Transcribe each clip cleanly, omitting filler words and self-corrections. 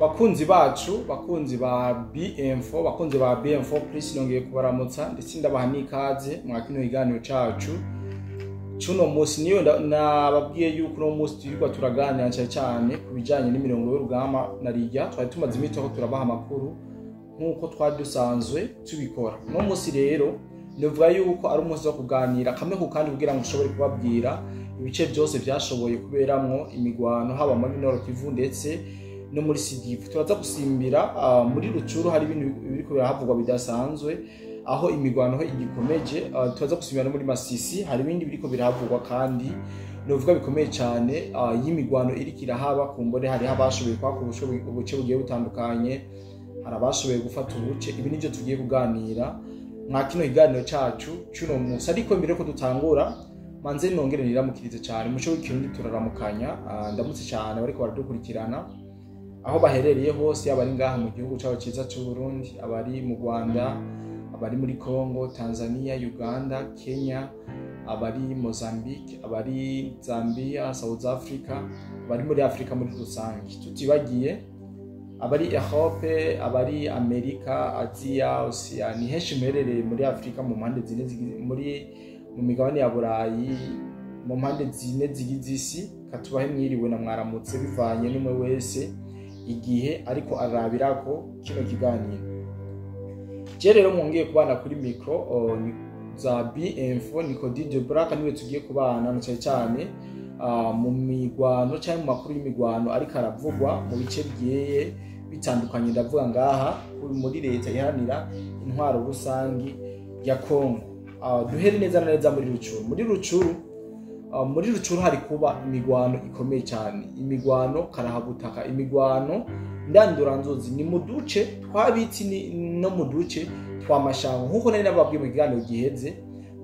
Bakunzi bacu, bakunzi ba BM4, bakunzi ba BM4 Plus, nongeye kubaramutsa ndetse ndabaha n'ikaze mwa kino kiganiro cacu cuno munsi. Niyo nababwiye yuko uno munsi turiko turaganira cyane cyane ku bijanye n'imirongo y'urugamba na rirya twari tumaze iminsi turiko turabaha amakuru nk'uko twari dusanzwe tubikora. Uno munsi rero novuga yuko ari umunsi wo kuganira kamwe ku kandi kugira ngo ushobore kubabwira ibice byose byashoboye kuberamwo imigwano, haba muri Nord Kivu ndetse no muri Sud-Kivu. Turaza gusimbira muri Rutshuru, hari ibintu biriko birahavugwa bidasanzwe aho imigwano ho igikomeje. Turaza gusimbira no muri Masisi, hari ibindi biriko birahavugwa kandi novuga bikomeye cyane y'imigwano iriko irahaba. Ku mbone hariho abashoboye kwaka ubuce bugiye butandukanye, hari abashoboye gufata ubuce. Ibi nivyo tugiye kuganira mwa kino kiganiro cacu cuno munsi. Ariko mbere ko dutangura, manze nongere niramukirize cyane. Muco w'ikirundi turaramukanya. Ndamutse cyane bariko baradukurikirana aho baherereye hose, yaba ari ngaha mu gihugu cyacu cyiza cy'u Burundi, abari mu Rwanda, abari muri Congo, Tanzania, Uganda, Kenya, abari Mozambique, abari Zambia, South Africa, abari muri Afrika muri rusange, tutibagiye abari Europe, abari Amerika, Aziya, Oceania, ni henshi muherereye muri Afrika mu mpande zine muri mu migabane ya Burayi, mu mpande zine zigize isi. Katubahe mwiriwe na mwaramutse bivanye n'umwe wese igihe ariko arabirako kino kiganiro. Je rero mwongeye kubana kuri micro za B-Info, niko DJ Black, niwe tugiye kubana na cyane cyane mu migwano cyangwa mu makuru y'imigwano ariko aravugwa mu bice bigiye bitandukanye. Ndavuga ngaha muri leta iharanira intwaro rusangi ya Congo. Duhere neza na neza muri Rutshuru. Muri Rutshuru hari kuba imigwano ikomeye cyane, imigwano karahabutaka, imigwano ndanduranzozi. Ni mu duce twabitsi no mu duce twa Mashango. Nkuko nari nababwiye mu kiganiro giheze,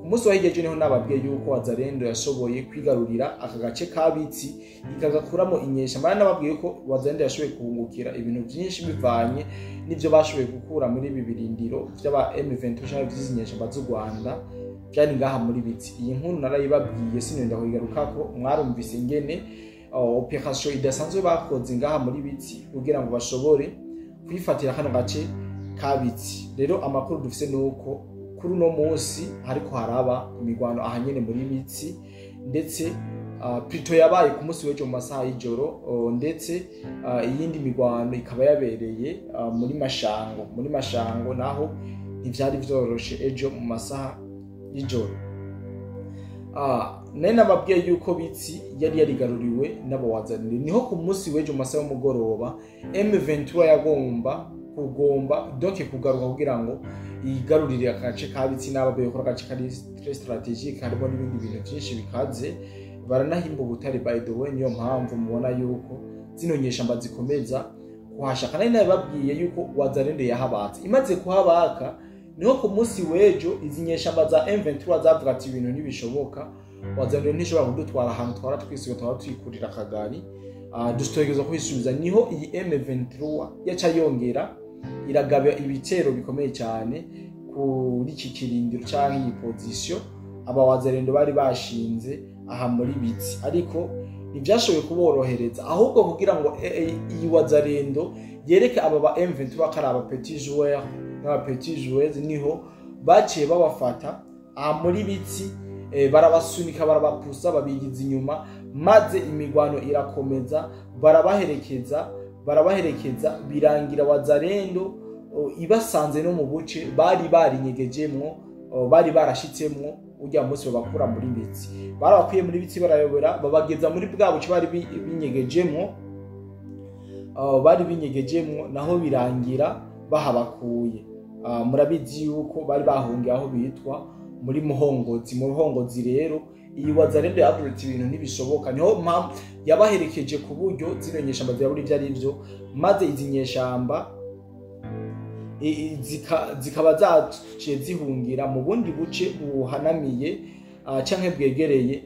ku munsi wa hirya ejo, niho nababwiye yuko Wazalendo yashoboye kwigarurira aka gace kabitsi ikagakuramo inyeshyamba. Nari nababwiye ko Wazalendo yashoboye kuhungukira ibintu byinshi bivanye n'ibyo bashoboye gukura muri ibi birindiro by'aba M23 cyangwa by'izi nyeshyamba z'u Rwanda byari ngaha muri Bitsi. Iyi nkuru narayibabwiye, sinenda kuyigarukako. Mwarumvise ingene operation idasanzwe bakoze ngaha muri Bitsi kugira ngo bashobore kwifatira kano gace ka Bitsi. Rero amakuru dufise nuko kuri uno munsi hariko haraba imigwano aha nyene muri Bitsi, ndetse plutôt yabaye ku munsi w'ejo mu masaha y'ijoro, ndetse iyindi migwano ikaba yabereye muri Mashango. Muri Mashango naho ntivyari vyoroshe ejo mu masaha y'ijoro. Nari nababwiye yuko Bitsi yari yarigaruriwe n'abawazanire. Niho ku munsi w'ejo mu masaha y'umugoroba M23 yagomba kugomba donc kugaruka kugira ngo igarurire agace ka Bitsi. N'ababwiye ko agace kari très stratégique, harimo n'ibindi bintu byinshi bikaze, baranahimba ubutare by the way. Niyo mpamvu mubona yuko zino nyeshamba zikomeza kuhashaka. Nari nababwiye yuko Wazalendo yahabatse. Imaze kuhabaka, niho ku munsi w'ejo izi nyeshamba za M23 zavuga ati: "Ibintu ntibishoboka, Wazalendo ntishobora kudutwara ahantu twara twisiga, twara twikurira akagari, dutegerezwa kwisubiza." Niho iyi M23 yaca yongera iragaba ibitero bikomeye cyane kuri iki kirindiro canke iyi position aba Wazalendo bari bashinze aha muri Bitsi, ariko ntibyashoboye kuborohereza. Ahubwo kugira ngo iyi Wazalendo yereke aba ba M23 ko ari aba petit joueur n'aba petit joueurs, niho baciye babafata aha muri Bitsi, barabasunika, barabapusa, babigiza inyuma, maze imigwano irakomeza, barabaherekeza, barabaherekeza, birangira Wazalendo ibasanze no mu buce bari barinyegejemwo, bari barashitsemwo urya munsi babakura muri Bitsi. Barabakuye muri Bitsi, barayobora, babageza muri bwa buce bari binyegejemwo, naho birangira bahabakuye. Murabizi yuko bari bahungiye aho bitwa muri Muhongozi. Mu Muhongozi rero iyi Wazalendo yavuze ibintu ntibishoboka, niho mpamvu yabaherekeje ku buryo zino nyeshamba zirabura ibyo ari byo, maze izi nyeshamba zikaba zaciye zihungira mu bundi buce buhanamiye canke bwegereye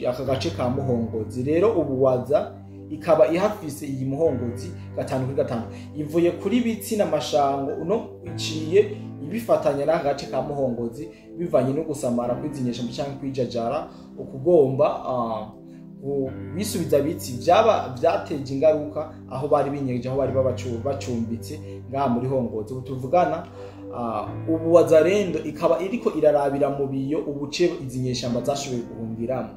aka gace ka Muhongozi. Rero ubu Waza ikaba ihafise iyi Muhongozi gatanu kuri gatanu. Ivuye kuri Bitsi n'Amashango, uno iciye ibifatanya n'aka gace ka Muhongozi, bivanye no gusamara kw'izi nyeshamba canke kwijajara ukugomba. bisubiza Bitsi byaba byateje ingaruka aho bari binyegeje, aho bari bacumbitse ngaha muri Hongozi. Ubu tuvugana, ubu Wazalendo ikaba iriko irarabira mu biyo ubuce izi nyeshamba zashoboye guhungiramo.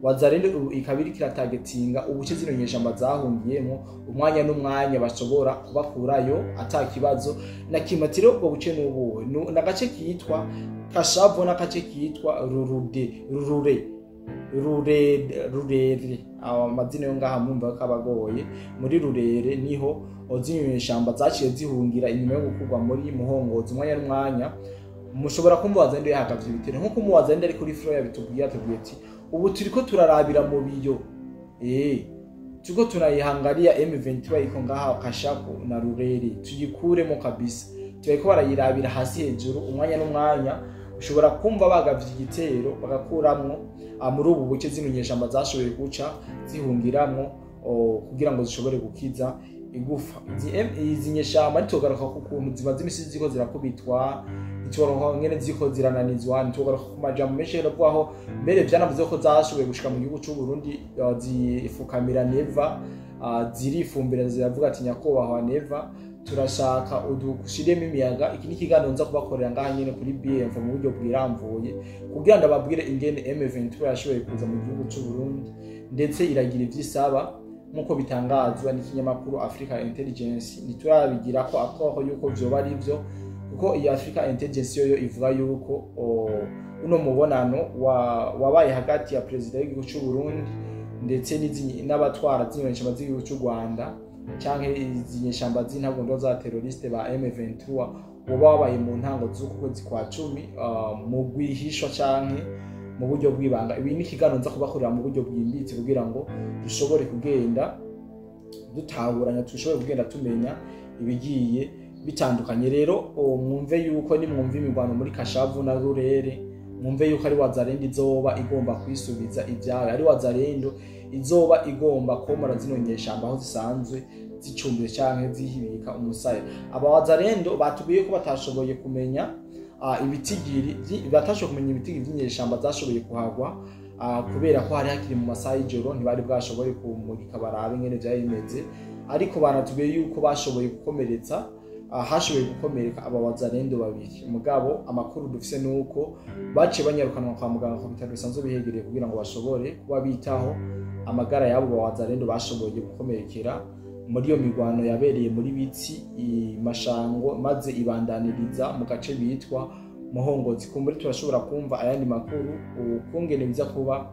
Wazalendo ubu ikaba iriko iratagetinga ubuce zino nyeshamba zahungiyemo, umwanya n'umwanya bashobora kubakurayo ata kibazo na kimwe. Ati rero ubwo buce n'ubuhe? N'agace kitwa Kashavo n'agace kitwa Rurude, Rurure, Rurere, Rurere. Amazina yo ngaha murumva ko aba agoye. Muri Rurere niho zino nyeshamba zaciye zihungira inyuma yo gukurwa muri Muhongozi. Umwanya n'umwanya mushobora kumva Wazalendo yahagavye ibitero, nkuko umu Wazalendo ari kuri front yabitubwiye, atubwiye ati ubu turiko turarabira mu biyo, turiko tunayihangalia M23 iko ngaha Kashaku na Rurere, tuyikuremo kabisa. Turiko barayirabira hasi hejuru, umwanya n'umwanya ushobora kumva bagavye igitero bagakuramwo muri ubu buce zino nyeshamba zashoboye guca zihungiramwo kugira ngo zishobore gukiza igufa. Izi nyeshamba ntitugaruka ku kuntu zimaze imisi ziko zirakubitwa, ntitugaruka ngene ziko zirananizwa, ntitugaruka ku majambo menshi rero aho mbere vyanavuze ko zashoboye gushika mu gihugu c'u Burundi, zifukamira Neva, zirifumbira, ziravuga ati nyakubahwa Neva, turashaka udushiremo imiyaga. Iki ni ikiganiro nza kubakorera ngaha nyene kuri BM mu buryo bwiramvuye kugira ndababwire ingene M23 yashoboye kuza mu gihugu c'u Burundi, ndetse iragira ivyisaba nkuko bitangazwa n'ikinyamakuru Africa Intelligence. Ntiturabigira ko akoho yuko vyoba ari vyo, kuko iyi Africa Intelligence yoyo ivuga yuko uno mubonano wabaye hagati ya perezida w'igihugu c'u Burundi ndetse n'abatwara zino nyeshamba z'igihugu c'u Rwanda canke izi nyeshamba z'intagondwa za terroriste ba M23, woba wabaye mu ntango z'uku kwezi kwa 10, mu rwihishwa canke mu buryo bw'ibanga. Ibi ni ikiganiro nza kubakorera mu buryo bwimbitse kugira ngo dushobore kugenda dutahuranya, dushobore kugenda tumenya ibigiye bitandukanye. Rero mwumve yuko nimwumva imigwano muri Kashavu na Rurere, mwumve yuko ari Wazalendo izoba igomba kwisubiza ibyayo, ari Wazalendo izoba igomba komora zino nyeshamba aho zisanzwe zicumbiye canke zihibika umusaya. Aba Wazalendo batubwiye ko batashoboye kumenya ibitigiri, batashoboye kumenya ibitigiri by'inyeshamba zashoboye kuhagwa, kubera ko hari hakiri mu masaha y'ijoro, ntibari bwashoboye kumurika barabe ingene vyari bimeze. Ariko banatubwiye yuko bashoboye gukomeretsa, hashoboye gukomereka aba Wazalendo babiri. Mugabo amakuru dufise nuko baciye banyarukanwa kwa muganga ku bitaro bisanzwe bihegereye kugira ngo bashobore kuba bitaho amagara y'abo Wazalendo bashoboye gukomerekera muri iyo mirwano yabereye muri Bitsi Mashango, maze ibandaniriza mu gace bitwa Muhongozi. Kumbure turashobora kumva ayandi makuru ukungene biza kuba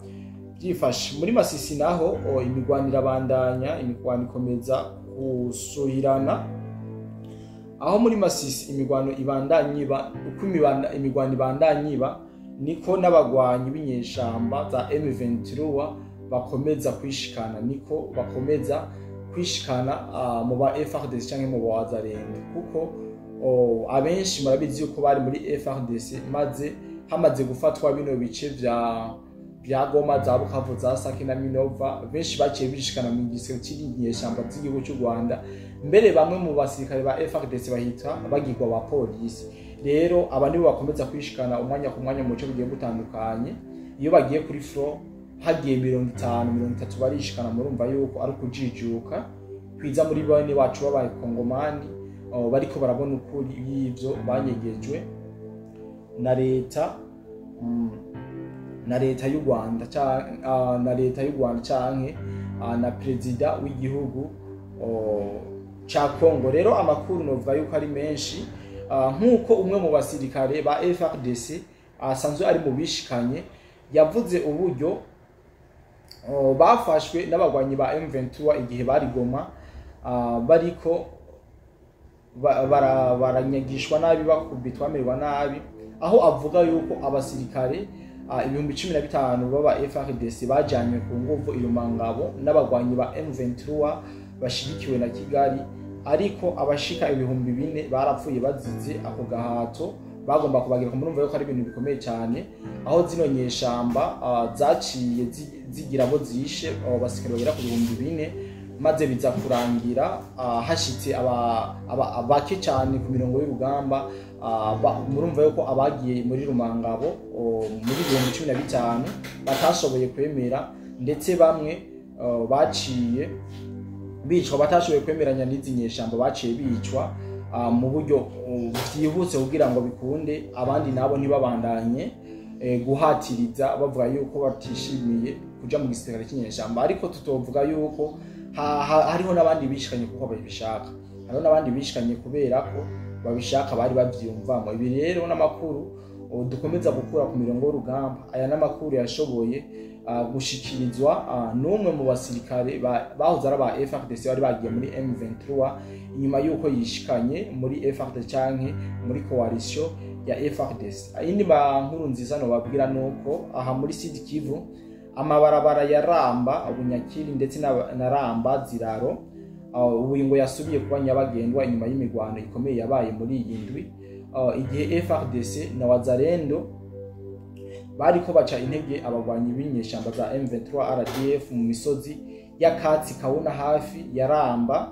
byifashe. Muri Masisi naho imirwano irabandanya, imirwano ikomeza gusuhirana. Aho muri Masisi imirwano ibandanyiba, uko imirwano ibandanyiba niko n'abagwanyi b'inyeshamba za M23 bakomeza kwishikana, niko bakomeza kwishikana mu ba FARDC canke mu ba Wazalendo, kuko abenshi murabizi yuko bari muri FARDC, maze hamaze gufatwa bino bice vya Goma, za Bukavu, za Sake na Minova, benshi baciye bishikana mu gisirikare cy'inyeshamba z'igihugu cy'u Rwanda. Mbere bamwe mu basirikare ba FARDC bahita bagirwa ba polisi. Rero aba nibo bakomeza kwishikana umwanya ku mwanya mu bice bigiye butandukanye. Iyo bagiye kuri front hagiye 50, 30 barishikana, murumva yuko ari ukujijuka kwiza muri bene bacu b'abakongomani bariko barabona ukuri y'ivyo banyegejwe na leta, na leta y'u Rwanda na leta y'u Rwanda canke na perezida w'igihugu ca Kongo. Rero amakuru novuga yuko ari menshi, nkuko umwe mu basirikare ba FARDC asanzwe ari mu bishikanye yavuze uburyo bafashwe n'abagwanyi ba M23 igihe bari Goma, bariko baranyagishwa nabi, bakubitwa, bamererwa nabi, aho avuga yuko abasirikare 15,000 baba FARDC bajanywe ku nguvu i Rumangabo n'abagwanyi ba M23 bashigikiwe na Kigali, ariko abashika 4,000 barapfuye bazize ako gahato bagomba kubagira. Murumva yuko ari ibintu bikomeye cyane, aho zino nyeshamba zaciye zigira abo zishe, abo basirikare bagera ku 4,000, maze biza kurangira hashitse abake cyane ku mirongo y'urugamba. Murumva yuko abagiye muri Rumangabo muri 15,000 batashoboye kwemera, ndetse bamwe baciye bicwa, batashoboye kwemeranya n'izi nyeshamba, baciye bicwa mu buryo vyihuse kugira ngo bikunde abandi nabo ntibabandanye guhatiriza bavuga yuko batishimiye kuja mu gisirikare cy'inyeshamba. Ariko tutovuga yuko hariho n'abandi bishikanye kuko babishaka, hariho n'abandi bishikanye kubera ko babishaka, bari bavyiyumvamo. Ibi rero n'amakuru dukomeza gukura ku mirongo y'urugamba. Aya n'amakuru yashoboye gushikirizwa n'umwe mu basirikare bahoze ari aba FARDC bari bagiye muri M23, inyuma yuko yishikanye muri FARDC canke muri coalition ya FARDC. Iyindi nkuru nziza no babwira nuko aha muri Sud Kivu amabarabara ya Ramba Bunyakiri ndetse na Ramba Ziraro ubu ngo yasubiye kuba nyabagendwa inyuma y'imigwano ikomeye yabaye muri iyi ndwi, igihe FARDC na Wazalendo bariko baca intege abagwanyi b'inyeshamba za M23 RDF mu misozi ya Katsi Kauna hafi ya Ramba,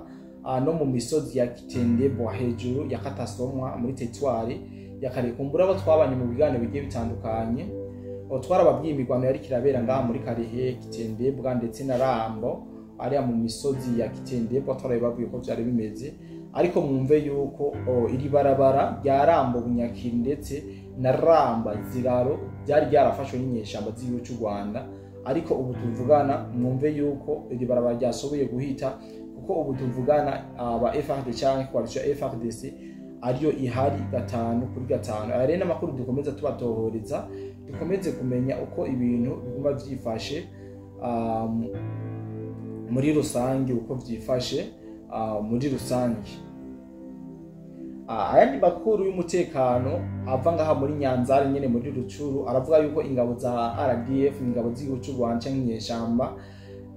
no mu misozi ya Kitendebwa hejuru ya Katasomwa muri teritwari ya Karekumbura. Abo twabanye mu biganiro bigiye bitandukanye, twarababwiye imigwano yari kirabera ngaha muri Karehe, Kitendebwa ndetse na Rambo, ariya mu misozi ya Kitendebwa twarabibabwiye ko vyari bimeze. Ariko mwumve yuko iri barabara rya Rambo Bunyakiri ndetse na Ramba Ziraro byari byarafashwe n'inyeshamba z'igihugu cy'u Rwanda, ariko ubu tuvugana mwumve yuko iri barabara ryasoboye guhita, kuko ubu tuvugana aba FARDC canke coalition FARDC ariyo ihari 5 kuri 5. Aya rero n'amakuru dukomeza tubatohoreza, dukomeze kumenya uko ibintu biguma vyifashe muri rusange, uko vyifashe muri rusange. Ayandi makuru y'umutekano ava ngaha muri Nyanzare nyene muri Rucuru aravuga yuko ingabo za RDF, ingabo z'igihugu cy'u Rwanda canke inyeshamba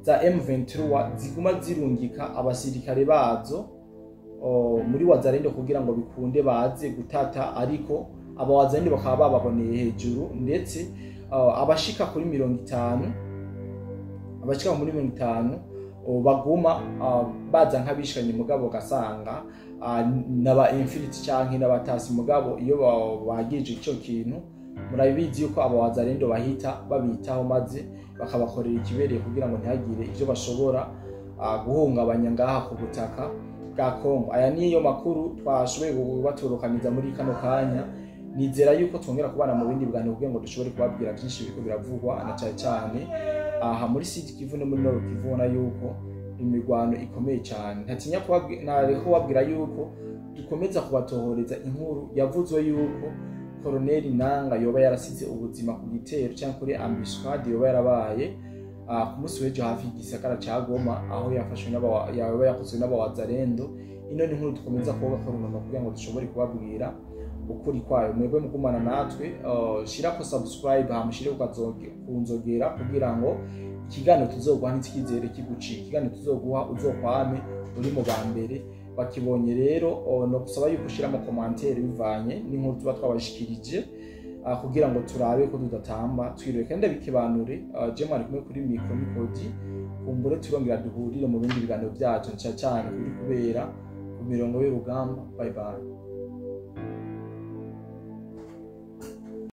za M23 ziguma zirungika abasirikare bazo muri Wazalendo kugira ngo bikunde baze gutata, ariko aba Wazalendo bakaba bababoneye hejuru, ndetse abashika kuri 50, abashika muri 50 baguma baza nk'abishikanye, mugabo gasanga n'aba infiltrés canke n'abatasi. Mugabo iyo bagije ico kintu, murabizi yuko aba Wazalendo bahita babitaho maze bakabakorera ikibereye kugira ngo ntihagire ivyo bashobora guhungabanya ngaha ku butaka bwa Kongo. Aya niyo makuru twashoboye kubatorokaniza muri kano kanya. Nizera yuko twongera kubana mu bindi biganiro kugira ngo dushobore kubabwira byinshi biriko biravugwa, na cyane cyane aha muri Sud Kivu no muri Nord Kivu, ubona yuko imirwano ikomeye cyane. Ntatinya kubabwira kubabwira yuko dukomeza kubatohoreza inkuru yavuzwe yuko Colonel Nanga yoba yarasize ubuzima ku gitero cyangwa kuri embuscade yoba yarabaye ku munsi w'ejo hafi y'igisagara ca Goma, aho yafashwe n'aba yaba yakozwe n'abawazalendo. Ino ni inkuru dukomeza kuvuga ko runono kugira ngo dushobore kubabwira ukuri kwayo. Mwebwe mugumana natwe, shirako subscribe, hama ushire ku nzogera kugira ngo ikiganiro tuzoguha ntikizere kigucika. Ikiganiro tuzoguha uzokwame uri mu ba mbere bakibonye. Rero no gusaba yuko ushiramo commentaire bivanye n'inkuru tuba twabashikirije, kugira ngo turabe ko tudatamba twiriwe kandi bikibanure. Je mwari kumwe kuri micro mikodi, kumbure turongera duhurire mu bindi biganiro byacu nca cyane kuri kubera ku mirongo y'urugamba. Bye bye.